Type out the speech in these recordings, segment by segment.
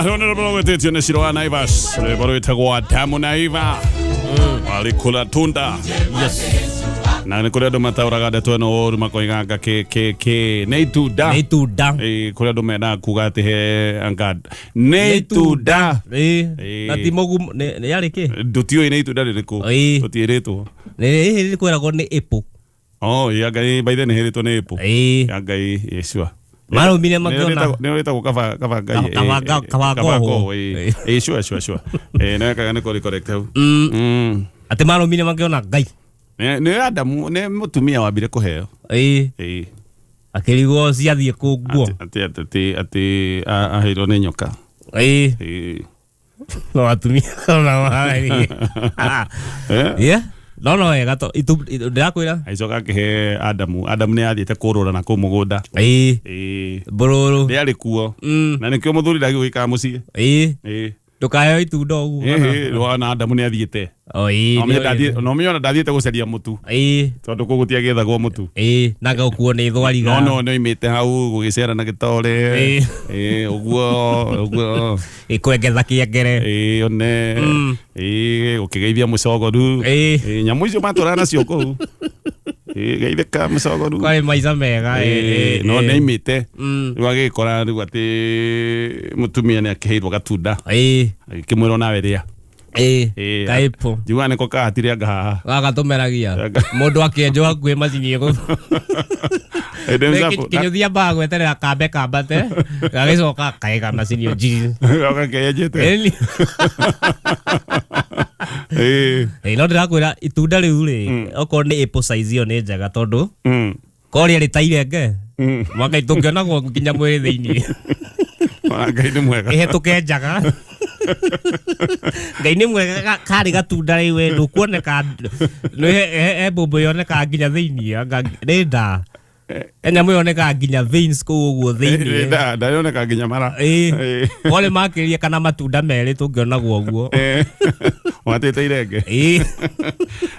Rũnĩ rũmwe rũgwĩtĩtio nĩ Ciro wa Naivas, rwĩmbo rwĩtagwo Adamu na Eva walikula tunda. Yes. Na nĩ kũrĩ andũ mataũraga ndeto ĩno ũru makoiga anga kĩ kĩ kĩ nĩ itunda. Nĩ itunda. Ĩĩ, kũrĩ andũ mendaga kuga atĩ he anga nĩ itunda. Ĩĩ. Ĩĩ. Na ti mũgumo nĩ nĩ yarĩ kĩ? Ndũtiũĩ nĩ itunda rĩrĩkũ. Ĩĩ. Tũtiĩrĩtwo. Nĩ nĩ kwĩragwo nĩ apple. Oh, ya Ngai by then hĩrĩtwo nĩ apple. Ĩĩ. Ya Ngai Yeshua. Marũmire makĩona. Nĩ rĩtagwo kaba kaba Ngai. Kaba ngohwo. Ĩĩ, ĩĩ, sure sure sure. Ĩĩ, nĩ kaga nĩ kũrĩ correct hau. Atĩ marũmire makĩona Ngai. Nĩ Adamu nĩ mũtumia wambire kũheo. Ĩĩ. Ĩĩ. Akĩrigwo ciathiĩ kũ nguo. Atĩ atĩ atĩ atĩ aheirwo nĩ nyoka. Ĩĩ. Ĩĩ. No atumia ona marĩ. Eh? Yeah. No no wega to itu ndĩrakwĩra. Agĩcoka akĩhe Adamu. Adamu nĩ athiĩte kũrũra na kũu mũgũnda. Ĩĩ. Ĩĩ. Mbũrũrũ. Ndĩarĩ kuo. Na nĩkĩo mũthuri ndagĩrĩirwo gũikara mũciĩ. Ĩĩ. Ĩĩ. Ndũkaheo itunda ũguo. Ĩhĩ, wana Adamu nĩ athiĩte. O ĩĩ. Na ũmenye ndathiĩ- na ũmenye ona ndathiĩte gũcaria mũtu. Ĩĩ. Tondũ kũu gũtiagĩethagwo mũtu. Ĩĩ. Na gũkuo nĩ thwariga. No no nĩ oimĩte hau gũgĩcera na gĩtore. Ĩĩ. Ĩĩ, ũguo ũguo. Ĩĩ, kwengetha kĩengere. Ĩĩ, one. Ĩĩ, gũkĩgeithia mũcogoru. Ĩĩ. Ĩĩ, nyamũ icio matũraga nacio kũu. Ĩĩ, geithĩka mũcogoru. Kwarĩ maica mega. Ĩĩ, Ĩĩ, no ĩĩ. nĩ aimĩte. Rĩu agĩkora rĩu atĩ mũtumia nĩ akĩheirwo gatunda. Ĩĩ. Agĩkĩmwĩra onawe rĩa. Ĩĩ. Ĩĩ, Kaĩpo. Njugaga nĩko kahatire anga haha. Gaka tũmeragia. Anga. Mũndũ akĩenjwo hakuhĩ macini ĩgũ. Ĩndĩ mzapo- Kĩnyũthi ambaga gweterera kambe kambate. Gagĩcoka kaĩga macini ĩyo njiri. Goka keyenjete. Ĩni. Ĩĩ. Ĩĩ, no ndĩrakwĩra itunda rĩu rĩ, okorwo nĩ apple size ĩyo nĩ njega tondũ korĩa rĩ ta irenge. Mwaka tũngĩonagwo nginya mwĩrĩ thĩinĩ. Ona Ngai nĩ mwega. Ĩhetũke njaga. Ngai nĩ mwega karĩ gatunda rĩu we ndũkuoneka nĩ he mbũmbũ yonekaga nginya thĩinĩ anga nĩ nda. He nyamũ yonekaga nginya veins kũu ũguo thĩinĩ. Nda ndayoneka nginya mara. Ĩĩ. Ĩĩ. Korĩ makĩria kana matunda merĩ tũngĩonagwo ũguo. Ĩĩ. Watĩte irenge. Ĩĩ.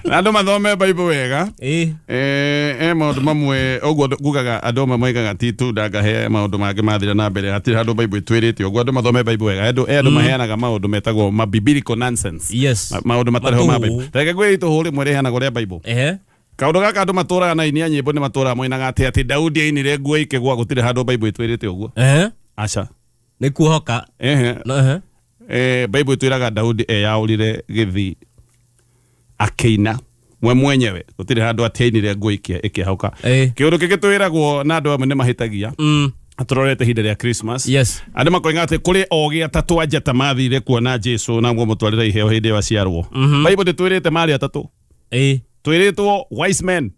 Na andũ mathome Bible wega. Ĩĩ. Eh, eh, maũndũ mamwe ũguo ngugaga andũ amwe moigaga ti itunda ngahe maũndũ mangĩ mathira na mbere hatirĩ handũ Bible ĩtwĩrĩte ũguo andũ mathome Bible wega andũ eh, andũ maheanaga maũndũ metagwo ma biblical nonsense. Maũndũ matarĩ ho ma Matũhũ. Bible. Reke ngwĩre itũhũ rĩmwe rĩheanagwo rĩa Bible. Ehe. Kaũndũ gaka andũ matũraga na aini a nyĩmbo nĩ matũraga moinaga atĩ atĩ Daudi ainire nguo ikĩgwa gũtirĩ handũ Bible ĩtwĩrĩte ũguo. Ehe. Aca. Nĩ kuohoka. Ehe. No, ehe. Eh, Bible ĩtwĩraga Daudi eyaũrire gĩthii akĩina we mwenyewe gũtirĩ handũ atĩ ainire nguo ĩkĩahũka. Ĩĩ. Kĩũndũ kĩngĩ twĩragwo na andũ amwe nĩ mahĩtagia tũrorete ihinda rĩa Christmas. Andũ makoiga atĩ kũrĩ ogĩ atatũ a njata mathire kuona Jesu na mũmũtwarĩra iheo hĩndĩ ĩyo aciarwo. Bible ndĩtwĩrĩte marĩ atatũ. Twĩrĩtwo wise men.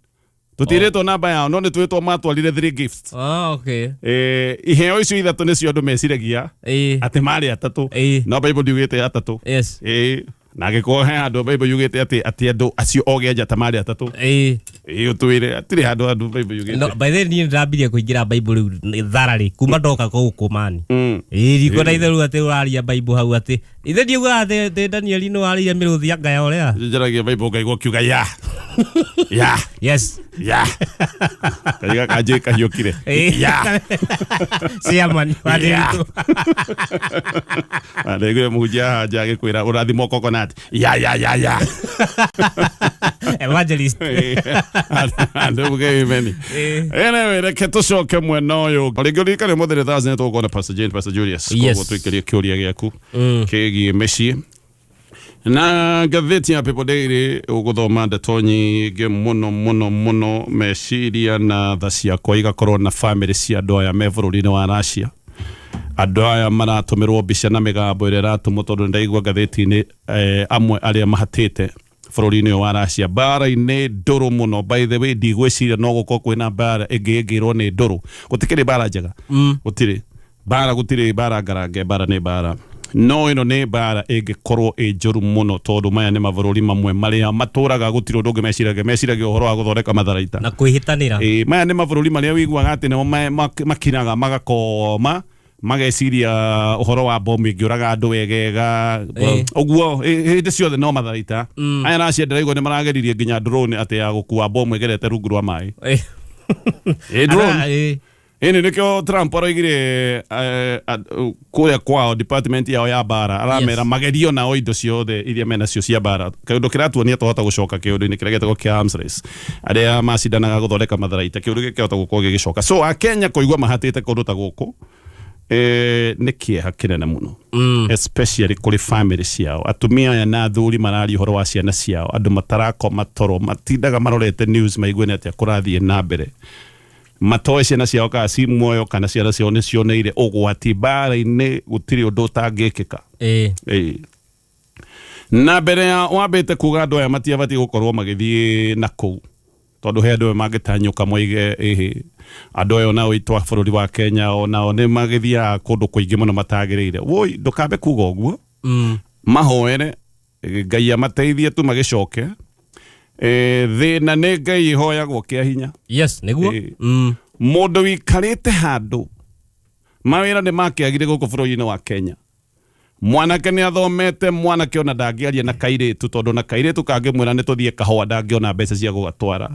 Tũtiĩrĩtwo namba yao no nĩ twĩrĩtwo matwarire three gifts. Ah, okay. Eh, iheo icio ithatũ nĩcio andũ meciragia atĩ marĩ atatũ. No Bible ndiugĩte atatũ. Yes. Na angĩkorwo he handũ Bible yugĩte atĩ atĩ andũ acio ogĩ a njata marĩ atatũ. Ĩĩ ũtwĩre hatirĩ handũ andũ Bible yugĩte. No, by the way niĩ ndĩrambirie kũingĩra Bible rĩu nĩ thararĩ kuma ndoka gũkũ mani. Ĩĩ ndikuona ithe rĩu atĩ ũraria Bible hau atĩ ithe ndiugaga atĩ atĩ Danieli nĩ warĩire mĩrũthi anga ya ũrĩa. Njaragia Bible ngaigua ũkiuga ya. Ya. Yes. Ya. Kaiga kanjĩ kahiũkire. Ĩĩ. Ya. Chairman wa Ya. Ndiritu. Na ndaiguire mũhunjia haha nja agĩkwĩra ũrathimwo coconut. Ya ya ya ya. Evangelist. Andũ muge amen. Anyway, reke tũcoke mwena ũyũ. Rĩngĩ ũririkane ũmũthĩ nĩ Thursday nĩ tũgũkorwo na Pastor Jane, Pastor Julius. Yes. Koguo tũikĩrie kĩũria gĩaku kĩgiĩ mĩciĩ. Na ngathĩti ya People Daily ũgũthoma ndeto nyingĩ mũno mũno mũno meciria na tha ciakwa igakorwo na famĩlĩ cia andũ aya me bũrũri-inĩ wa Russia. Andũ aya maratũmĩrwo mbica na mĩgambo ĩrĩa ĩratũmwo tondũ nĩndaigua ngathĩti-inĩ eh, amwe arĩa mahatĩte bũrũri-inĩ ũyũ wa Russia mbara-inĩ ndũrũ mũno. By the way, ndigwĩciria no gũkorwo kwĩna mbara ĩngĩ ĩngĩrwo nĩ ndũrũ. Gũtikĩrĩ mbara njega, gũtirĩ mbara, gũtirĩ mbara ngarange, mbara nĩ mbara no ĩno nĩ mbara ĩngĩkorwo ĩ njũru mũno tondũ maya nĩ mabũrũri mamwe marĩa matũraga gũtirĩ ũndũ ũngĩ meciragia meciragia ũhoro wa gũthondeka matharaita Na kwĩhĩtanĩra. Ĩĩ, maya nĩ mabũrũri marĩa wĩiguaga atĩ nĩmo makiraga magakoma mageciria ũhoro wa bomu ĩngĩũraga andũ wegega ũguo hĩndĩ ciothe no matharaita aya Russia ndĩraigua nĩ marageririe nginya drone atĩ ya gũkua bomu ĩgerete rungu rwa maĩ. Ĩĩ, drone. Ĩĩ. Ĩni nĩkĩo Trump aroigire kũrĩa kwao department yao ya mbara aramera magerio nao indo ciothe iria menacio cia mbara. Kĩũndũ kĩratuonia twahota gũcoka kĩũndũ-inĩ kĩrĩa gĩtagwo kĩa arms race, arĩa macindanaga gũthondeka matharaita, kĩũndũ gĩkĩ kĩahota gũkorwo gĩgĩcoka. So akenya kũigua mahatĩte kũndũ ta gũkũ nĩ kĩeha kĩnene mũno, especially kũrĩ family ciao. Atumia aya na athuri mararia ũhoro wa ciana ciao, andũ matarakoma toro, matindaga marorete news maigue nĩ atĩa kũrathiĩ na mbere, matoĩ ciana ciao kana ci muoyo kana ciana ciao nĩ cioneire ũgwati mbara-inĩ. Gũtirĩ ũndũ ũtangĩkĩka. Ĩĩ. Na mbere ya wambĩte kuga andũ aya matiabatiĩ gũkorwo magĩthiĩ na kũu, tondũ he andũ mangĩtanyũka moige ĩhĩ, andũ aya onao itwa bũrũri wa Kenya onao nĩ magĩthiaga kũndũ kũingĩ mũno matagĩrĩire. Woi, ndũkambe kuga ũguo. Mahoere Ngai amateithie tu magĩcoke. Thĩna nĩ Ngai ĩhoyagwo kĩa hinya. Yes, nĩguo. Mũndũ wikarĩte handũ mawĩra nĩ makĩagire gũkũ bũrũri-inĩ wa Kenya, mwanake nĩ athomete, mwanake ona ndangĩaria na kairĩtu, tondũ na kairĩtu kangĩmwĩra nĩ tũthiĩ kahũa ndangĩona mbeca cia gũgatwara.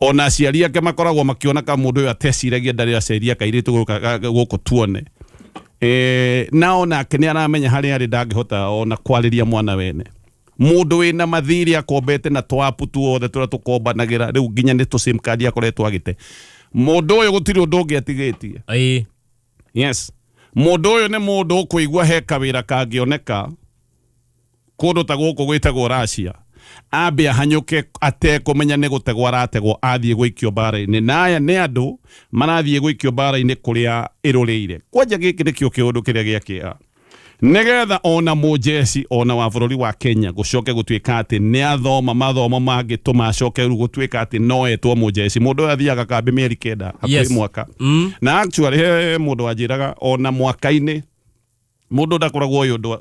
Ona aciari ake makoragwo makĩona ka mũndũ ũyũ ateciragia ndarĩ aceria kairĩtu gũkũ tuone. Na onake nĩ aramenya harĩa arĩ ndangĩhota ona kwarĩria mwana wene. Mũndũ wĩna mathirĩ akombete na twapu tuothe tũrĩa tũkombanagĩra rĩu nginya nĩ tũ sim card akoretwo agĩte. Mũndũ ũyũ gũtirĩ ũndũ ũngĩ atigĩtie. Yes, mũndũ ũyũ nĩ mũndũ ũkũigua he kawĩra kangĩoneka kũndũ ta gũkũ gwĩtagwo Russia, ambe ahanyũke atekũmenya nĩ gũtegwo arategwo athiĩ gũikio mbara-inĩ. Na aya nĩ andũ marathiĩ gũikio mbara-inĩ kũrĩa ĩrũrĩire. Kwanja gĩkĩ nĩkĩo kĩũndũ kĩrĩa gĩa kĩeha, nĩgetha ona mũjeci ona wa bũrũri wa Kenya gũcoke gũtuĩka atĩ nĩ athoma mathomo mangĩtũma acoke rĩu gũtuĩka atĩ no etwo mũjeci, mũndũ ũyũ athiaga kambĩ mĩeri 9, hakuhĩ mwaka. Na actually he mũndũ wanjĩraga ona mwaka-inĩ mũndũ ndakoragwo ũyũ ũndũ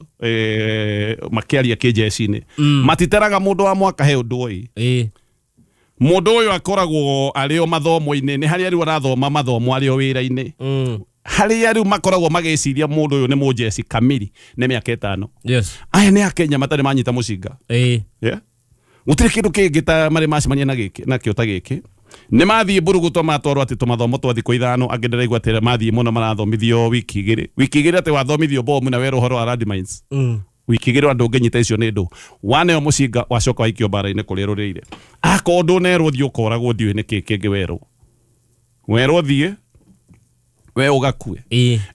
makĩaria kĩjeci-inĩ, matitaraga mũndũ wa mwaka he ũndũ ũyũ. Mũndũ ũyũ akoragwo arĩ o mathomo-inĩ, nĩ harĩa rĩu arathoma mathomo arĩ o wĩra-inĩ. Harĩa rĩu makoragwo magĩciria mũndũ ũyũ nĩ mũjeci kamiri nĩ mĩaka 5. Aya nĩ akenya matarĩ manyita mũcinga. Yeah? Gũtirĩ kĩndũ kĩngĩ ta marĩ macemania na gĩkĩ nakĩo ta gĩkĩ. Nĩ mathiĩ mburuguto matwarwo atĩ tũmathomo twa thikũ 5, angĩ ndĩraigua atĩ mathiĩ mũno marathomithio wiki 2, wiki 2, atĩ wathomithio bomu na werwo ũhoro wa landmines. Wiki 2 andũ ũngĩnyita icio nĩ ndũ waneo mũcinga wacoka waikio mbara-inĩ kũrĩa rũrĩire. Akorwo ndũnerwo thiĩ ũkoragwo, ndiũĩ nĩ kĩ kĩngĩ werwo. Werwo thiĩ we ũgakue.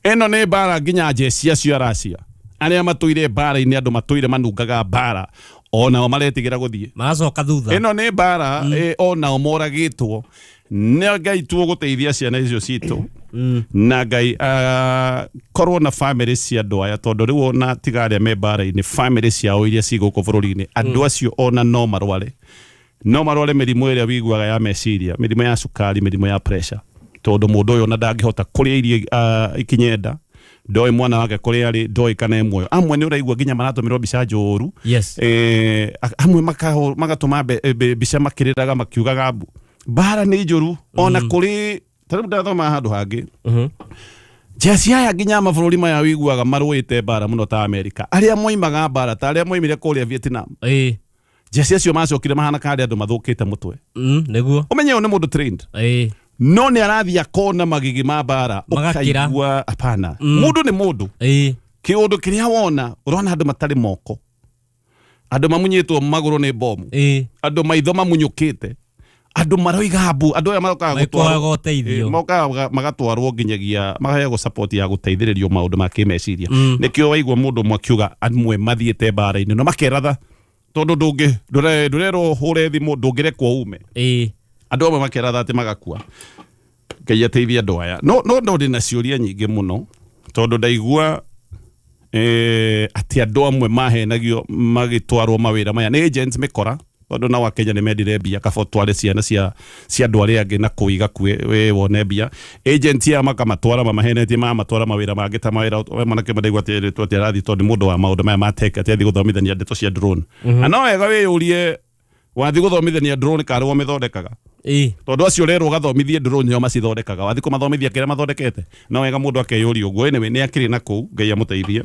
Ĩno nĩ mbara nginya njeci acio aracia arĩa matũire mbara-inĩ, andũ matũire manungaga mbara, onao maretigĩra gũthiĩ. Maracoka thutha. Ĩno nĩ mbara onao moragĩtwo. Nĩ Ngai tu ũgũteithia ciana icio citũ, na Ngai korwo na family cia andũ aya, tondũ rĩu ona tiga arĩa me mbara-inĩ, family ciao iria ci gũkũ bũrũri-inĩ, andũ acio ona no marware, no marware mĩrimũ ĩrĩa wiguaga ya meciria, mĩrimũ ya cukari, mĩrimũ ya pressure, tondũ mũndũ ũyũ ona ndangĩhota kũrĩa irio ikinyenda, ndoĩ mwana wake kũrĩa arĩ, ndoĩ kana e muoyo. Amwe nĩ ũraigua nginya maratũmĩrwo mbica njũru. Amwe magatũma mbica makĩrĩraga makiugaga mbu mbara nĩ njũru. Ona kũrĩ ta rĩu ndathoma handũ hangĩ, njeci aya nginya mabũrũri maya wiguaga marũĩte mbara mũno ta Amerika, arĩa moimaga mbara ta arĩa moimire kũrĩa Vietnam, njeci acio macokire mahana karĩ andũ mathũkĩte mũtwe. Nĩguo. Ũmenye ũyũ nĩ mũndũ trained, no nĩ arathiĩ akona magigi ma mbara. Magakĩra. Ũkaigua hapana, mũndũ nĩ mũndũ. Kĩũndũ kĩrĩa wona, ũrona andũ matarĩ moko, andũ mamunyĩtwo magũrũ nĩ bomu, andũ maitho mamunyũkĩte, andũ maroiga mbu. Andũ aya marokaga Mekũhoyaga ũteithio. Mokaga magatwarwo nginyagia maheagwo support ya gũteithĩrĩrio maũndũ ma kĩmeciria. Nĩkĩo waigua mũndũ ũmwe akiuga amwe mathiĩte mbara-inĩ no makeratha, tondũ ndũngĩ ndũrerwo hũre thimũ, ndũngĩrekwo ume. Andũ amwe makeratha atĩ magakua. Ngai ateithie andũ aya. No ndĩ na ciũria nyingĩ mũno, tondũ ndaigua atĩ andũ amwe mahenagio magĩtwarwo mawĩra maya nĩ agents mĩkora, tondũ nao akenya nĩ mendire mbia, kaba ũtware ciana cia andũ arĩa angĩ na kũu igakue we wone mbia. Agent aya makamatwara mamahenetie, mamatwara mawĩra mangĩ ta mawĩra we mwanake ũmwe ndaigua atĩ erĩtwo atĩ arathiĩ, tondũ nĩ mũndũ wa maũndũ maya ma tech, atĩ athiĩ gũthomithania ndeto cia drone. Na no wega wĩyũrie, wathiĩ gũthomithania drone karĩ wo mĩthondekaga? Tondũ acio ũrerwo ũgathomithie drone nĩo macithondekaga, wathiĩ kũmathomithia kĩrĩa mathondekete? No wega mũndũ akeyũria ũguo. Anyway, nĩ akĩrĩ na kũu, Ngai amũteithie.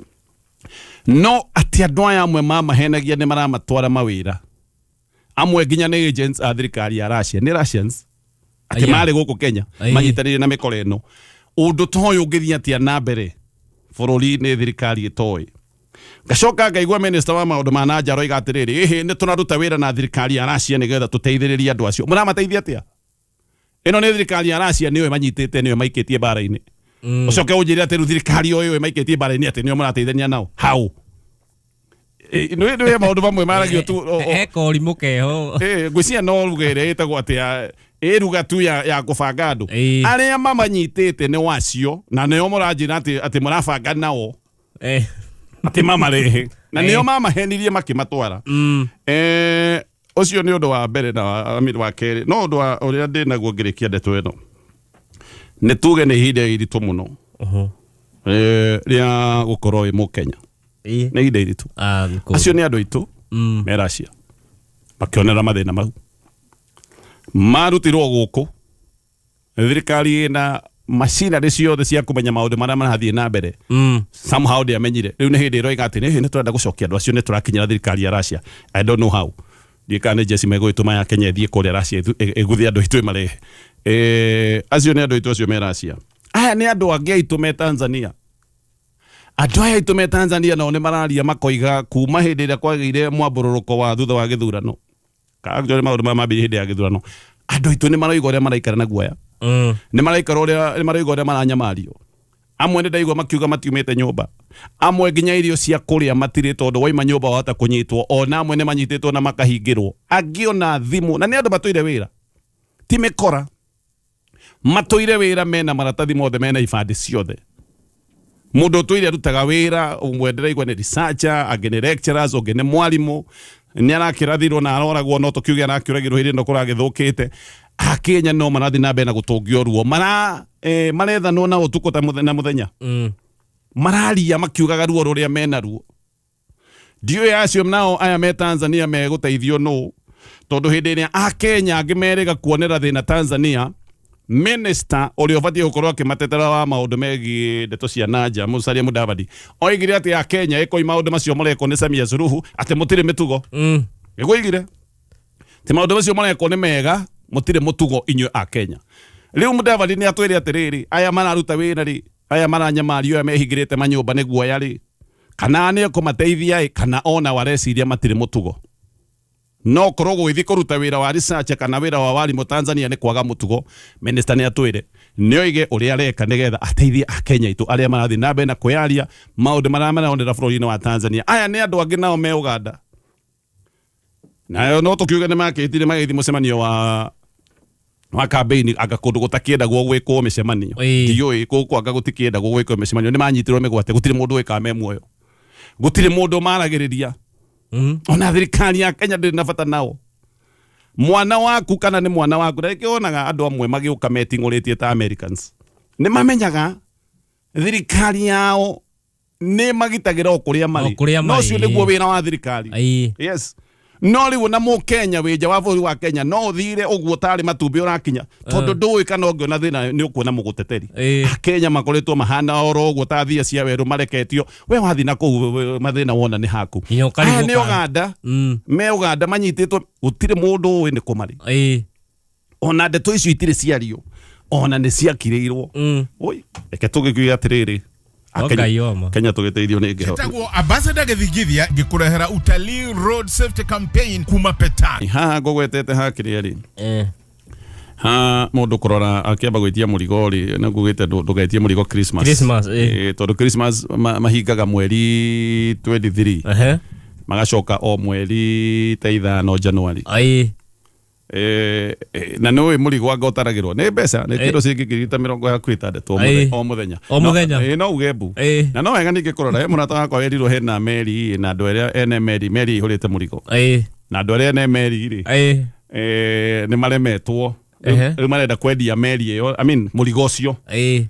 No atĩ andũ aya amwe mamahenagia nĩ maramatwara mawĩra, amwe nginya nĩ agents a thirikari ya Russia, nĩ Russians. Atĩ Aya. marĩ gũkũ Kenya Ĩĩ. manyitanĩire na mĩkora ĩno. Ũndũ ta ũyũ ũngĩthiĩ atĩa na mbere bũrũri-inĩ thirikari ĩtoĩ? Ngacoka ngaigua minista wa maũndũ ma na nja aroiga atĩrĩrĩ, ĩhĩ, nĩ tũraruta wĩra na thirikari ya Russia nĩgetha tũteithĩrĩrie andũ acio. Mũramateithia atĩa? Ĩno nĩ thirikari ya Russia, nĩyo ĩmanyitĩte, nĩyo ĩmaikĩtie mbara-inĩ. Ũcoke ũnjĩre atĩ rĩu thirikari o ĩyo ĩmaikĩtie mbara-inĩ atĩ nĩyo mũrateithania nao how? Nĩ maũndũ mamwe maragio tu He korimũ keho. Ngwĩciria no ruga ĩrĩa ĩtagwo atĩa, ĩ ruga tu ya kũbanga andũ. Arĩa mamanyitĩte nĩ wacio na nĩo mũranjĩra atĩ mũrabanga nao atĩ mamarehe na nĩo mamahenirie makĩmatwara. Ũcio nĩ ũndũ wa mbere na I mean, wa kerĩ. No ũndũ wa ũrĩa ndĩ naguo ngĩrĩkia ndeto ĩno, nĩ tuge nĩ ihinda iritũ mũno rĩa gũkorwo wĩ Mũkenya. Nĩ ihinda iritũ. Ah, nĩ kũũru. Acio nĩ andũ aitũ me Russia makĩonera mathĩna mau marutirwo gũkũ. Thirikari ĩna macinarĩ ciothe cia kũmenya maũndũ marĩa marathiĩ na mbere, somehow ndĩamenyire. Rĩu nĩ hĩndĩ ĩroiga atĩ nĩ tũrenda gũcokia andũ acio, nĩ tũrakinyĩra thirikari ya Russia. I don't know how, ndiũĩ kana nĩ jeshi megũgĩtũma ya Kenya ĩthiĩ kũrĩa Russia ĩguthe andũ aitũ ĩmarehe. Acio nĩ andũ aitũ acio me Russia. Aya nĩ andũ angĩ aitũ me Tanzania. Andũ aya aitũ me Tanzania nao nĩ mararia makoiga kuma hĩndĩ ĩrĩa kwagĩire mwambũrũrũko wa thutha wa gĩthurano, actually maũndũ maya mambĩrĩirie hĩndĩ ya gĩthurano, andũ aitũ nĩ maroiga ũrĩa maraikara na guoya. Nĩ maraikara ũrĩa, nĩ maroiga ũrĩa maranyamario. Amwe nĩ ndaigua makiuga matiumĩte nyũmba, amwe nginya irio cia kũrĩa matirĩ, tondũ waima nyũmba wahota kũnyitwo. Ona amwe nĩ manyitĩtwo na makahingĩrwo, angĩ ona thimũ. Na nĩ andũ matũire wĩra, ti mĩkora, matũire wĩra, mena maratathi mothe, mena ibandĩ ciothe. Mũndũ ũtũire arutaga wĩra, ũmwe ndĩraigua nĩ researcher, angĩ nĩ lecturers, ũngĩ nĩ mwarimũ, nĩ arakĩrathirwo na aroragwo, no tũkiuge arakĩũragirwo hĩndĩ ĩno kũragĩthũkĩte. Akenya no marathiĩ na mbere na gũtũngio ruo, mara marethanwo na ũtukũ ta na mũthenya. Mararia makiugaga ruo rũrĩa mena ruo. Ndiũĩ acio nao aya me Tanzania megũteithio nũ, tondũ hĩndĩ ĩrĩa Akenya angĩ merĩga kuonera thĩna Tanzania, minister ũrĩa ũbatiĩ gũkorwo akĩmatetera wa maũndũ megiĩ ndeto cia nanja, Musalia Mudavadi, oigire atĩ Akenya ĩkoi maũndũ macio mũrekwo nĩ Samia Suluhu atĩ mũtirĩ mĩtugo. Nĩguo oigire ti maũndũ macio marekwo nĩ mega, mũtirĩ mũtugo inyuĩ a Kenya. Rĩu Mudavadi nĩ atwĩre atĩrĩrĩ, aya mararuta wĩra rĩ, aya maranyamario, aya mehingĩrĩte manyũmba nĩ guoya rĩ, kana nĩ ekũmateithia ĩ, kana ona wareciria matirĩ mũtugo. No korwo gũgĩthiĩ kũruta wĩra wa research kana wĩra wa warimũ Tanzania nĩ kwaga mũtugo, minister nĩ atwĩre nĩ oige ũrĩa areka nĩgetha ateithie Akenya aitũ arĩa marathiĩ na mbere na kwĩyaria maũndũ marĩa maronera bũrũri-inĩ wa Tanzania. Aya nĩ andũ angĩ nao me Uganda, nayo no tũkiuge nĩ makĩtire magĩthiĩ mũcemanio wa campaign anga kũndũ gũtakĩendagwo gwĩkwo mĩcemanio. Ndiũĩ gũkũ anga gũtikĩendagwo gwĩkwo mĩcemanio. Nĩ manyitirwo mĩgwate, gũtirĩ mũndũ wĩkaga me muoyo, gũtirĩ mũndũ maragĩrĩria. Ona thirikari ya Kenya ndĩrĩ na bata nao. Mwana waku kana nĩ mwana waku, na rĩngĩ wonaga andũ amwe magĩũka meting'ũrĩtie ta Americans, nĩ mamenyaga thirikari yao nĩ magitagĩra o kũrĩa marĩ. O kũrĩa No marĩ, ũcio nĩguo wĩra wa thirikari. Yes, no rĩu ona Mũkenya wĩ nja wa bũrũri wa Kenya no ũthire ũguo tarĩ matumbĩ ũrakinya, tondũ ndũĩ kana ũngĩona thĩna nĩ ũkuona mũgũteteri. Akenya makoretwo mahana oro ũguo ta thia cia werũ mareketio, we wathiĩ na kũu mathĩna wona nĩ haku. Nginya ũkarigwo. Aya nĩ Uganda, me Uganda manyitĩtwo, gũtirĩ mũndũ ũĩ nĩ kũ marĩ. Ona ndeto icio itirĩ ciario, ona nĩ ciakirĩirwo. Oi, reke tũgĩkiuge atĩrĩrĩ, No Ngai oma. Kenya tũgĩteithio nĩ ngero. Njĩtagwo Ambassador Gĩthingithia, ngĩkũrehera Utalii Road Safety Campaign kuma Petan. Haha ngũgwetete hakĩrĩa rĩ, ha mũndũ kũrora akĩamba gwĩtia mũrigo rĩ, nĩ ngugĩte ndũgetie mũrigo Christmas. Christmas, ĩ. Tondũ Christmas mahingaga mweri 23, magacoka o mweri ta 5 January. Na nĩ ũĩ mũrigo anga ũtaragĩrwo nĩ mbeca nĩ kĩndũ cingĩkiri ta 60 o mũthenya. O mũthenya. No uge mbu. Na no wega ningĩ kũrora, he mũrata wakwa werirwo hena meri na andũ arĩa ene meri, meri ĩihũrĩte mũrigo, na andũ arĩa ene meri rĩ, nĩ maremetwo. Rĩu marenda kwendia meri ĩyo, I mean, mũrigo ũcio,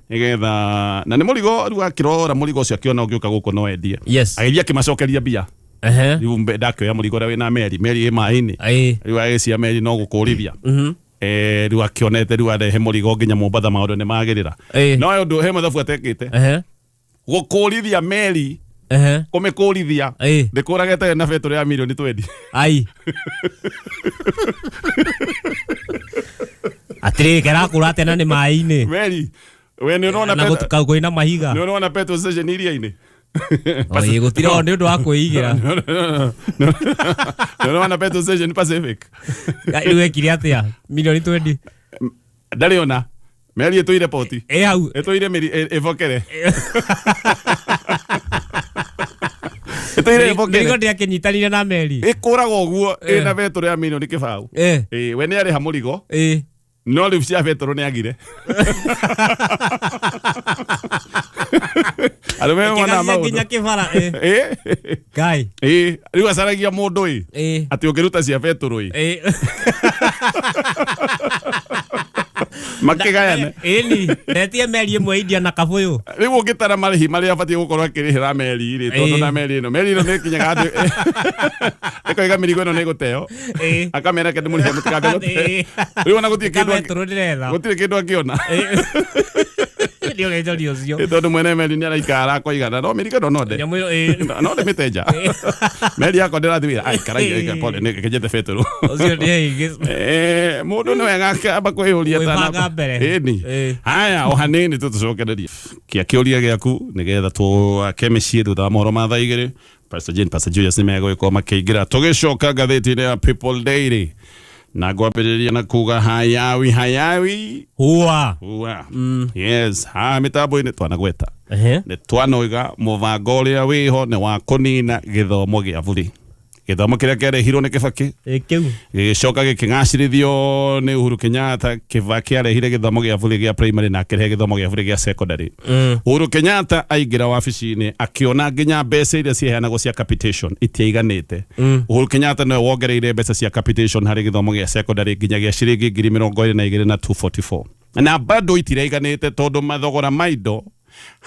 nĩgetha, na nĩ mũrigo rĩu akĩrora mũrigo ũcio akĩona ũngĩũka gũkũ no endie. Agĩthiĩ akĩmacokeria mbia. Rĩu ndakĩoya mũrigo ũrĩa wĩna meri, meri ĩ maĩ-inĩ. Rĩu agĩcia meri no gũkũrithia. Rĩu akĩonete rĩu arehe mũrigo nginya Mombatha maũndũ nĩ magĩrĩra. No ũndũ he mathabu atekĩte gũkũrithia meri, kũmĩkũrithia ndĩkũragete na betũrũ ya mirioni 20. Ai. Atĩrĩrĩ, kerakũra atĩa na nĩ maĩ-inĩ? Meri we nĩ ũrona Na gũtuka kwĩna mahiga. Nĩ ũrona petrol station iria-inĩ? Oi, gũtirĩ o nĩ ũndũ wa kwĩigĩra. Nĩ ũrona petrol station Pacific? Rĩu ekire atĩa? Milioni 20. Ndarĩ ona meri ĩtũire poti. Ĩ hau. Ĩtũire mĩri ĩbokere, ĩtũire ĩbokere. Mĩrigo ndĩakĩnyitanire na meri. Ĩkũraga ũguo ĩna betũrũ ya milioni 20. Ĩ we nĩ arĩha mũrigo, no rĩu cia betũrũ nĩ agire arũme mona Ĩkĩgacia maũndũ nginya kĩbara. Ĩ. Ngai. Ĩ rĩu acaragia mũndũ ĩ atĩ ũngĩruta cia betũrũ ĩ makĩgayane. Ĩni, ndetie meri ĩmwe India na kabũyũ. Rĩu ũngĩtara marĩhi marĩa abatiĩ gũkorwo akĩrĩhĩra meri rĩ, tondũ na meri ĩno nĩ ĩkinyaga handũ ĩkoiga mĩrigo ĩno nĩ ĩgũteo, akamera ke ndĩmũrĩhe mũtikambe gũte. Rĩu ona gũtirĩ kĩndũ Kabetũrũ ndĩretha. Gũtirĩ kĩndũ angĩona. Nĩ ũgĩnjori ũcio. Ĩ, tondũ mwene meri nĩ araikara akoigana no mĩrigo ĩno no nde Nyamũ ĩyo no ndĩmĩte nja, meri yakwa ndĩrathiĩ wĩra aikara pole nĩ kĩnjete betũrũ. Ũcio nĩ aingĩ. Mũndũ nĩ wega akamba kwĩyũria Gwĩbanga mbere. Ĩni. Haya, o hanini tu tũcokererie kia kĩũria gĩaku nĩgetha twake mĩciĩ thutha wa mohoro ma thaa 2. Pastor Jane, Pastor Julius nĩ megũgĩkorwo makĩingĩra tũgĩcoka ngathĩti-inĩ ya People Daily na ngwambĩrĩria na kuga hayawi hayawi Hua. Hua. Yes, haha mĩtambo-inĩ twanagweta nĩ twanoiga mũbango ũrĩa wĩho nĩ wa kũnina gĩthomo gĩa bũrĩ, gĩthomo kĩrĩa kĩarehirwo nĩ Kĩbakĩ, Ĩ kĩu. Gĩgĩcoka gĩkĩgacĩrithio nĩ Uhuru Kenyatta. Kĩbakĩ arehire gĩthomo gĩa bũrĩ gĩa primary na akĩrehe gĩthomo gĩa bũrĩ gĩa secondary. Uhuru Kenyatta aingĩra wabici-inĩ akĩona nginya mbeca iria ciaheanagwo cia capitation itiaiganĩte. Uhuru Kenyatta nĩwe wongereire mbeca cia capitation harĩ gĩthomo gĩa secondary nginyagia ciringi 22,244 na 244, na bado itiraiganĩte tondũ mathogora ma indo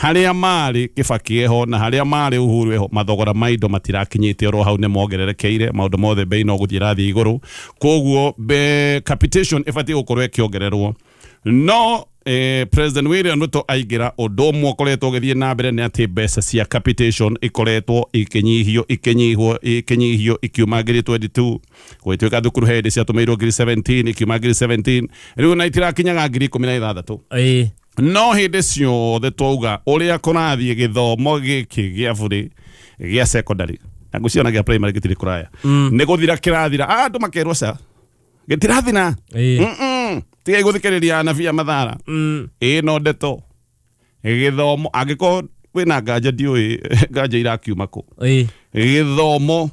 harĩa marĩ Kĩbakĩ eho na harĩa marĩ Uhuru eho, mathogora ma indo matirakinyĩte oro hau, nĩ mongererekeire maũndũ mothe, bei no gũthiĩ ĩrathiĩ igũrũ. Koguo be capitation ĩbatiĩ gũkorwo ĩkĩongererwo, no President William Ruto aingĩra, ũndũ ũmwe ũkoretwo ũgĩthiĩ na mbere nĩ atĩ mbeca cia capitation ikoretwo ikinyihio, ikinyihwo, ikinyihio, ikiuma 22,000 gũgĩtuĩka thukuru he hĩndĩ ciatũmĩirwo 17,000, ikiuma 17,000 rĩu na itirakinyaga 16,000. No hĩndĩ ciothe twauga ũrĩa kũrathiĩ gĩthomo gĩkĩ gĩa bũrĩ gĩa secondary na ngwĩciria ona gĩa primary gĩtirĩ kũraya nĩ gũthira kĩrathira. Ah, andũ makerwo ca gĩtirathira. Tigai gũthikĩrĩria anabii a mathara. Ĩ no ndeto gĩthomo, angĩkorwo wĩna nganja, ndiũĩ nganja irakiuma kũ. Gĩthomo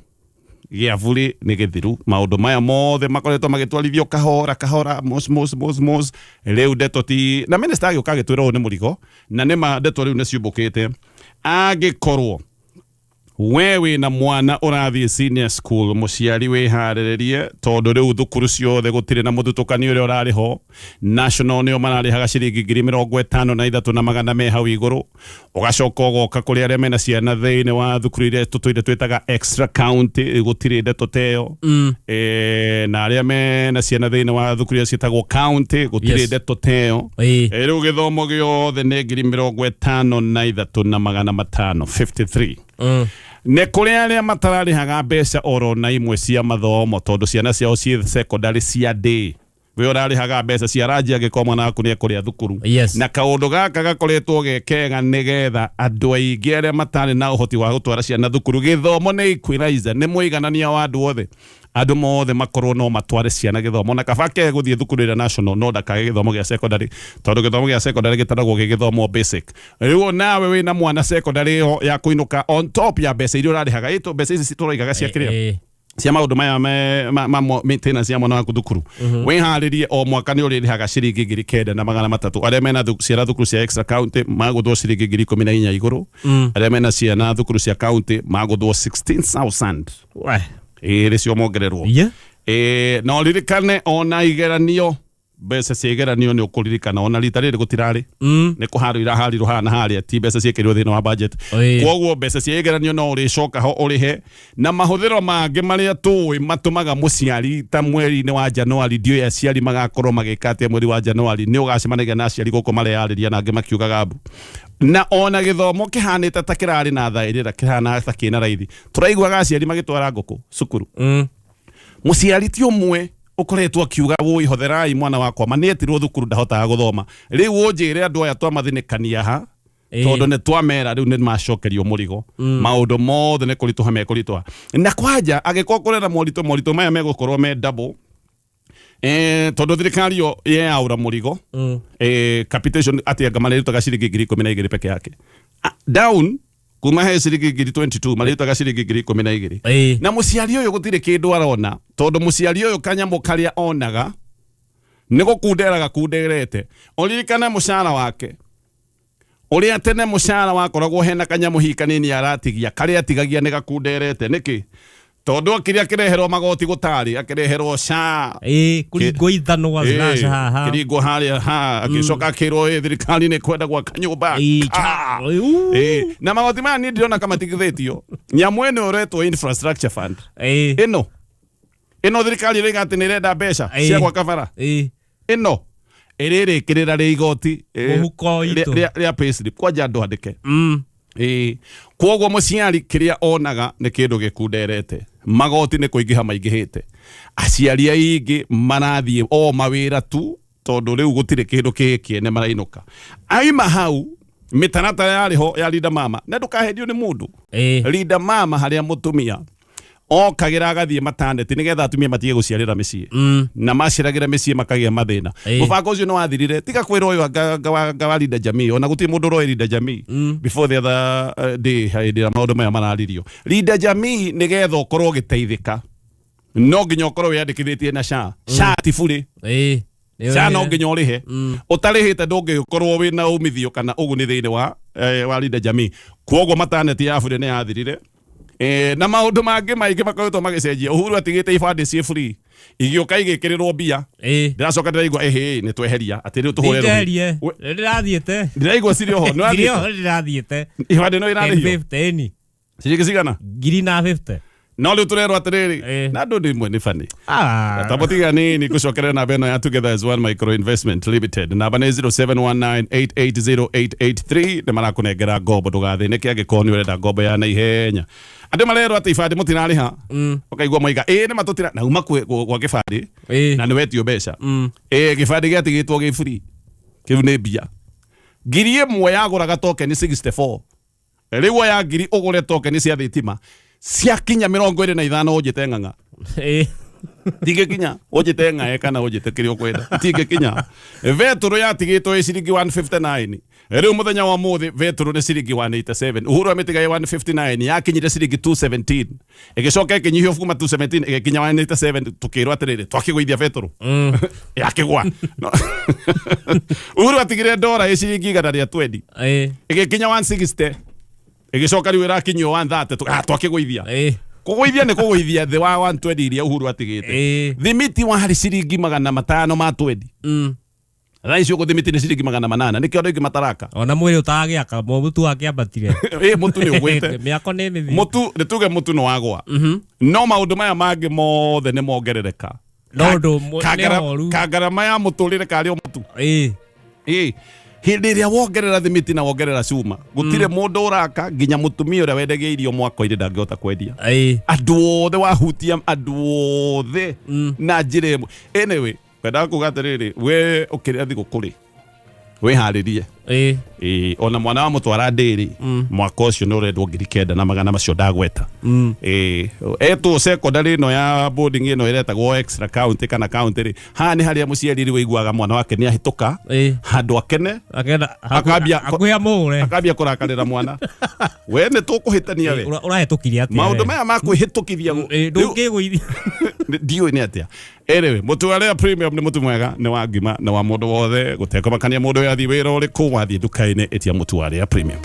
gĩa bũrĩ nĩ gĩthiru. Maũndũ maya mothe makoretwo magĩtwarithio kahora kahora, mos mos mos mos. Rĩu ndeto ti na minister agĩũka agĩtwĩra ũũ nĩ mũrigo, na nĩma ndeto rĩu nĩ ciũmbũkĩte. Angĩkorwo we wĩna mwana ũrathiĩ senior school, mũciari wĩharĩrĩrie, tondũ rĩu thukuru ciothe gũtirĩ na mũthutũkanio ũrĩa ũrarĩ ho. National nĩo mararĩhaga ciringi 53,000 na magana me hau igũrũ. Ũgacoka ũgoka kũrĩ arĩa mena ciana thĩinĩ wa thukuru iria tũtũire twĩtaga extra county, gũtirĩ ndeto teyo. Na arĩa mena ciana thĩinĩ wa thukuru iria ciĩtagwo county, gũtirĩ ndeto teyo. Rĩu gĩthomo gĩothe nĩ 53,500, 53. Nĩ kũrĩ arĩa matararĩhaga mbeca oro na imwe cia mathomo tondũ ciana ciao ciĩ secondary cia day. We ũrarĩhaga mbeca cia ranji angĩkorwo mwana waku nĩ ekũrĩa thukuru. Na kaũndũ gaka gakoretwo ge kega nĩgetha andũ aingĩ arĩa matarĩ na ũhoti wa gũtwara ciana thukuru, gĩthomo nĩ equalizer, nĩ mũiganania wa andũ othe, andũ mothe makorwo no matware ciana gĩthomo, na kaba ke gũthiĩ thukuru ĩrĩa national no ndakage gĩthomo gĩa secondary, tondũ gĩthomo gĩa secondary gĩtaragwo gĩ gĩthomo basic. Rĩu nawe wĩna mwana secondary ĩyo ya kũinũka on top ya mbeca iria ũrarĩhaga, ĩtũ mbeca ici tũroigaga cia kĩrĩa cia maũndũ maya ma maintenance ya mwana waku thukuru, wĩharĩrie o mwaka nĩ ũrĩrĩhaga ciringi 9,300. Arĩa mena ciana thukuru cia extra county magũthwo ciringi 14,000 igũrũ. Arĩa mena ciana thukuru cia county magũthwo 16,000. We. Ĩĩ, rĩcio mongererwo. Na ũririkane ona igeranio, mbeca cia igeranio nĩ ũkũririkana ona rita rĩrĩ gũtirarĩ nĩ kũharwo iraharirwo haha na harĩa, ti mbeca ciĩkĩrirwo thĩinĩ wa budget. Koguo mbeca cia igeranio no ũrĩcoka ho ũrĩhe na mahũthĩro mangĩ marĩa tũĩ matũmaga mũciari ta mweri-inĩ wa Januari. Ndiũĩ aciari magakorwo magĩka atĩa mweri wa Januari. Nĩ ũgacemanagia na aciari gũkũ mareyarĩria na angĩ makiugaga mbu, na ona gĩthomo kĩhanĩte ta kĩrarĩ na thaĩrĩra, kĩhana ta kĩna raithi, tũraiguaga aciari magĩtwara ngũkũ cukuru. Mũciari ti ũmwe. Ũkoretwo akiuga wũi hotherai mwana wakwa, ma nĩetirwo thukuru ndahotaga gũthoma. Rĩu ũnjĩre andũ aya twamathinĩkania ha? Tondũ nĩ twamera rĩu nĩ macokerio mũrigo, maũndũ mothe nĩ kũritũha mekũritũha. Na kwanja angĩkorwo kũrĩ na moritũ, moritũ maya megũkorwo me double, tondũ thirikari yo yeyaũra mũrigo. Capitation atĩ anga marĩrutaga ciringi 12,000 peke yake. Ah, down kuma he ciringi 22,000 marĩrutaga ciringi 12,000. Na mũciari ũyũ gũtirĩ kĩndũ arona, tondũ mũciari ũyũ kanyamũ karĩa onaga nĩ gũkundera gakunderete. Ũririkane mũcara wake ũrĩa tene mũcara wakoragwo hena kanyamũ hihi kanini aratigia, karĩa atigagia nĩ gakunderete. Nĩkĩ? Tondũ akĩrĩa akĩreherwo magoti gũtarĩ, akĩreherwo SHA. Ĩĩ, kũringwo ithanwa slash haha. Kĩringwo harĩa ha, agĩcoka akĩrwo ĩ thirikari nĩ kwenda gwaka nyũmba. Ĩĩ, Ka. Uu. Ĩĩ, na magoti maya niĩ ndĩrona kama matigithĩtio nyamũ ĩno ĩretwo infrastructure fund. Ĩno ĩno thirikari ĩroiga atĩ nĩ ĩrenda mbeca cia gwaka bara. Ĩno ĩrĩrĩkĩrĩra rĩ igoti Mũhuko witũ. Rĩa payslip kwanja andũ andĩke. Ĩĩ, kwoguo mũciari kĩrĩa onaga nĩ kĩndũ gĩkunderete, magoti nĩ kũingĩha maingĩhĩte, aciari aingĩ marathiĩ o mawĩra tu tondũ rĩu gũtirĩ kĩndũ kĩ kĩene marainũka. Aima hau mĩtaratara yarĩ ho ya Linda Mama, na ndũkahendio nĩ mũndũ. Linda Mama harĩa mũtumia okagĩra agathiĩ maternity nĩgetha atumia matige gũciarĩra mĩciĩ, na maciaragĩra mĩciĩ makagĩa mathĩna. Mũbango ũcio nĩ wathirire. Tiga kwĩra ũyũ anga wa Linda Jamii, ona gũtirĩ mũndũ ũroĩ Linda Jamii before the other day hĩndĩ ĩrĩa maũndũ maya mararirio. Linda Jamii nĩgetha ũkorwo ũgĩteithĩka no nginya ũkorwo wĩyandĩkithĩtie na SHA. SHA ti burĩ. SHA no nginya ũrĩhe. Ũtarĩhĩte ndũngĩkorwo wĩna umithio kana ũguni thĩinĩ wa Linda Jamii. Kwoguo maternity ya burĩ nĩ yathirire. Na maũndũ mangĩ maingĩ makoretwo magĩcenjia. Uhuru atigĩte ibandĩ ciĩ free, igĩũka igĩkĩrĩrwo mbia. Ndĩracoka ndĩraigua ĩhĩ nĩ tweheria atĩ rĩu tũhũre rũhĩ. Njeherie. Ndĩrathiĩte. Ndĩraigua cirĩ oho. Nĩ Cirĩ wathiĩte? oho ndĩrathiĩte. Ibandĩ no irarĩhio? 1050 ĩni. Ciringi cigana? Ngiri na 50. No rĩu tũrerwo atĩrĩrĩ, na andũ rĩmwe nĩ bani. Tambotiga nini ngũcokerera namba ĩno ya Together as One Micro Investment Limited. Namba nĩ 0719880883. Nĩ marakũnengera ngombo, ndũgathĩnĩke angĩkorwo nĩ ũrenda ngombo ya naihenya. Andũ marerwo atĩ ibandĩ mũtirarĩha, ũkaigua moiga ĩĩ nĩ matũtira na uma gwa gĩbandĩ na nĩ wetio mbeca. Ĩĩ gĩbandĩ gĩatigĩtwo gĩ free, kĩu nĩ mbia. 1,000 yagũraga token 64. Rĩu oya ngiri ũgũre token cia thitima ciakinya 25 ũnjĩte ng'ang'a. Tingĩkinya ũnjĩte ng'ae kana ũnjĩte kĩrĩa ũkwenda, tingĩkinya. Betũrũ yatigĩtwo ĩ ciringi 159, rĩu mũthenya wa ũmũthĩ betũrũ nĩ ciringi 187. Uhuru amĩtiga ĩ 159, yakinyire ciringi 217, ĩgĩcoka ĩkĩnyihio kuma 217 ĩgĩkinya 187. Tũkĩrwo atĩrĩrĩ, twakĩgũithia betũrũ yakĩgwa. No. Uhuru atigire ndora ĩ ciringi 120, ĩgĩkinya 160, ĩgĩcoka rĩu ĩrakinyio 130. Twakĩgũithia. Kũgũithia nĩ kũgũithia thĩ wa 120 iria Uhuru atigĩte. Thimiti warĩ ciringi 500 ma 20, thaa ici ũguo thimiti nĩ ciringi 800. Nĩkĩo andũ aingĩ mataraka. Ona mwĩrĩ ũtagĩaka mũtu wakĩambatire. Ĩ, mũtu nĩ ũgwĩte. Mĩako nĩ mĩthiĩ. Mũtu nĩ tuge mũtu nĩ wagwa, no maũndũ maya mangĩ mothe nĩ mongerereka. No ũndũ nĩ horu. Kangarama ya mũtũrĩre karĩ o mũtu. Ĩ, hĩndĩ ĩrĩa wongerera thimiti na wongerera cuma, gũtirĩ mũndũ ũraka, nginya mũtumia ũrĩa wendagia irio mwako-inĩ ndangĩhota kwendia. Andũ othe wahutia, andũ othe na njĩra ĩmwe. Anyway, kwendaga kuga atĩrĩrĩ, we ũkĩrĩa thigũkũ rĩ, wĩharĩrie. Ĩĩ, ona mwana wa mũtwara ndĩrĩ mwaka ũcio nĩ ũrendwo 9,000 na magana macio ndagweta. Ĩĩ, etwo secondary ĩno ya boarding ĩno ĩretagwo extra county kana county rĩ, haha nĩ harĩa mũciari rĩu aiguaga mwana wake nĩ ahĩtũka handũ akene. Akenda Akambia- hakuhĩ amũhũre. Akambia kũrakarĩra mwana, we nĩ tũkũhĩtania we. Ũrahĩtũkirie atĩa Maũndũ we? maya ma kwĩhĩtũkithia Ĩĩ, ndũngĩgũithia. Ndiũĩ nĩ atĩa. Anyway, mũtu wa Lea Premium nĩ mũtu mwega, nĩ wa ngima, nĩ wa mũndũ wothe, gũtekũmakania mũndũ ũyũ athiĩ wĩra ũrĩkũ, wathiĩ nduka-inĩ ĩtia mũtu wa Lea Premium.